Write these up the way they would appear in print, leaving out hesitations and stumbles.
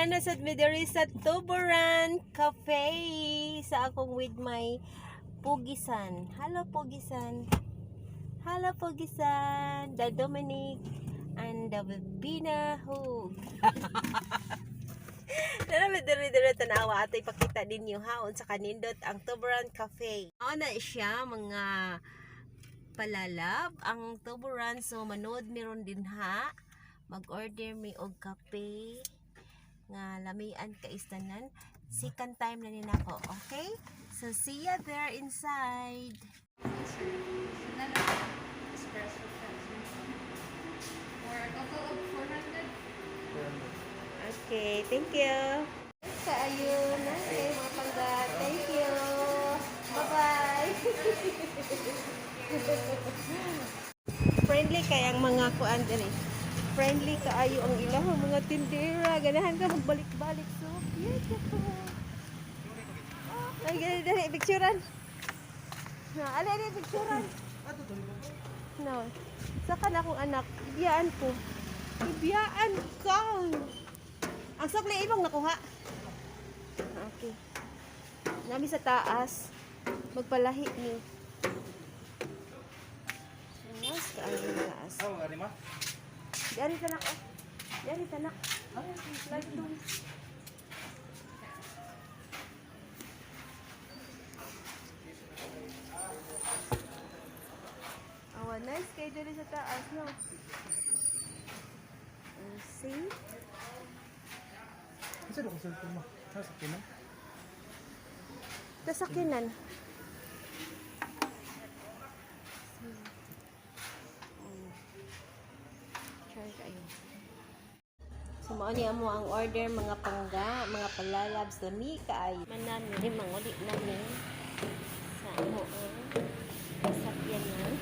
Nana sad mi diri sa Tuburan Cafe sa akong with my Pugisan. Hello, Pugisan. Hello, Pugisan. The Dominic and the Bina Hug. Nana mi diri diri, tanawa ato ipakita ninyo ha unsa kanindot ang Tuburan Cafe. Mao na siya, mga palalab, ang Tuburan. So manood meron din ha. Mag-order mi og kape nga lamian kaistanan. Second time na ni nako, okay? So see ya there inside. Espresso for a total of 400. Okay, thank you. Kaayo na kay mga pangga. Thank you. Bye-bye. Friendly kay ang mga kuan diri. Friendly kaayo ang ilang mga tindera. Ganahan ka magbalik-balik. So beautiful. Ay, dali, dali, picturean. Na, ali, ali, picturean. No. Saka na akong anak, ibiyaan ko. Ibiyaan ka. Ang sukli imong nakuha. Okay. Nami sa taas. Magpalahi ni. Mas kaayo ng taas. Oh, ari ma. Dari tanak oh. Dari tanak. Like dong. Awa, nice kay diri sa taas, no? See? Isa do ko cellphone mo? Nasa kina? Tasakyanan. Try kayo. So, mao ni amo ang order, mga pangga, mga palalabs, lami kaayo. Manami, manguli nami sa amo ang sakyanan.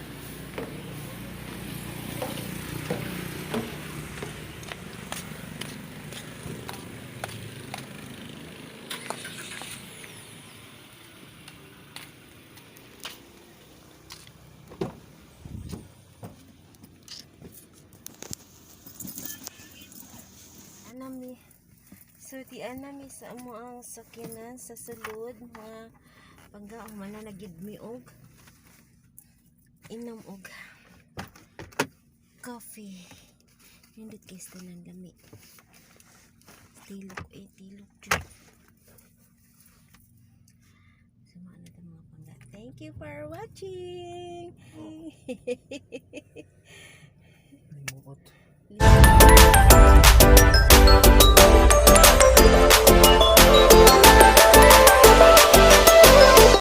Anami. So, di anami sa amo ang sakyanan sa sulod, mga pangga, mana na gid mi og inom og coffee. Nindot kay tanan, lami. Tilok eh, tilok jud. So, mga na mga pangga. Thank you for watching.